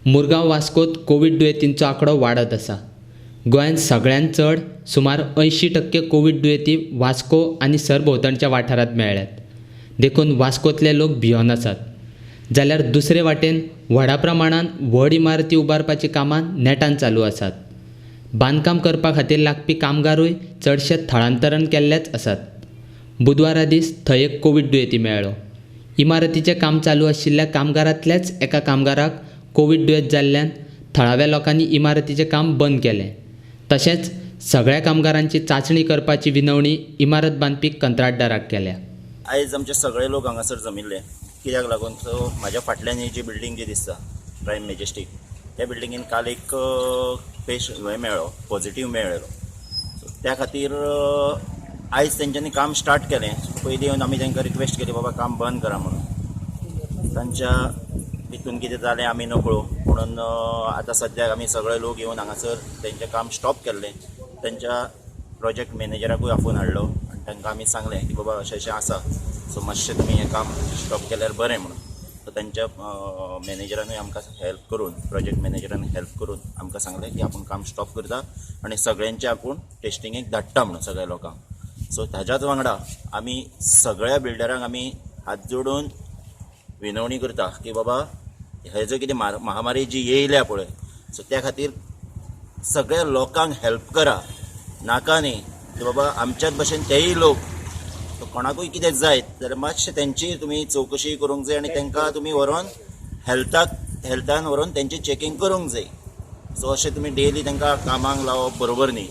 Murgaon वास्कोत Covid दुयेंतींचो आंकडो वाडत आसा. गोंयांत सगळ्यांत चड सुमार 80% कोवीड दुयेंती वास्को आनी सरभोंवतणच्या वाठारांत मेळ्ळ्यात. देखून वास्कोतले लोक भियोन आसात. जाल्यार दुसरे वाटेन व्हडा प्रमाणांत व्हड इमारती उबारपाची कामां नेटान चालू आसात. बांदकाम करपा खातीर लागपी कामगारूय चडशे थळांतरण केल्लेच आसात. बुधवारा दीस थंय एक कोवीड दुयेंती मेळ्ळो. इमारतीचें काम चालू आशिल्ल्या कामगारांतल्याच एका कामगाराक कोवीड दुयेंत जाल्ल्यान थळाव्या लोकांनी इमारतीचें काम बंद केलें. तशेंच सगळ्या कामगारांची चांचणी करपाची विनवणी इमारत बांदपी कंत्राटदाराक केल्या. आयज आमचे सगळे लोक हांगासर जमिल्ले कित्याक लागून, सो म्हाज्या फाटल्यान ही जी बिल्डींग जी दिसता प्रायम मॅजेस्टीक, त्या बिल्डिंगेन काल एक पेशंट हें मेळ्ळो, पॉझिटीव मेळ्ळो. सो त्या खातीर आयज तेंच्यांनी काम स्टार्ट केलें. पयलीं येवन आमी तांकां रिक्वेस्ट केली, बाबा काम बंद करा म्हणून. तांच्या हितून कितें जालें आमी नकळो, म्हणून आतां सद्याक आमी सगळे लोक येवन हांगासर तेंचें काम स्टॉप केल्लें. तेंच्या प्रोजेक्ट मॅनेजराकूय आफोवन हाडलो आनी तांकां आमी सांगलें की बाबा अशें अशें आसा, सो मातशें तुमी हें काम स्टॉप केल्यार बरें म्हणून. सो तेंच्या मॅनेजरानूय आमकां हेल्प करून, प्रोजेक्ट मॅनेजरान हेल्प करून आमकां सांगलें की आपूण काम स्टॉप करता आनी सगळ्यांचें आपूण टेस्टिंगेक धाडटा म्हणून सगळ्या लोकांक. सो ताज्याच वांगडा आमी सगळ्या बिल्डरांक आमी हात जोडून विनवणी करता की बाबा हे जो कितें महामारी जी येयल्या पळय, सो त्या खातीर सगळ्या लोकांक हेल्प करा. नाका न्ही की बाबा आमच्याच भशेन तेय लोक, सो कोणाकूय कितें जायत जाल्यार मातशें तेंची तुमी चवकशी करूंक जाय आनी तांकां तुमी व्हरोन हेल्थान व्हरोन तेंचें चॅकींग करूंक जाय. सो अशें तुमी डेली तांकां कामाक लावप बरोबर न्ही.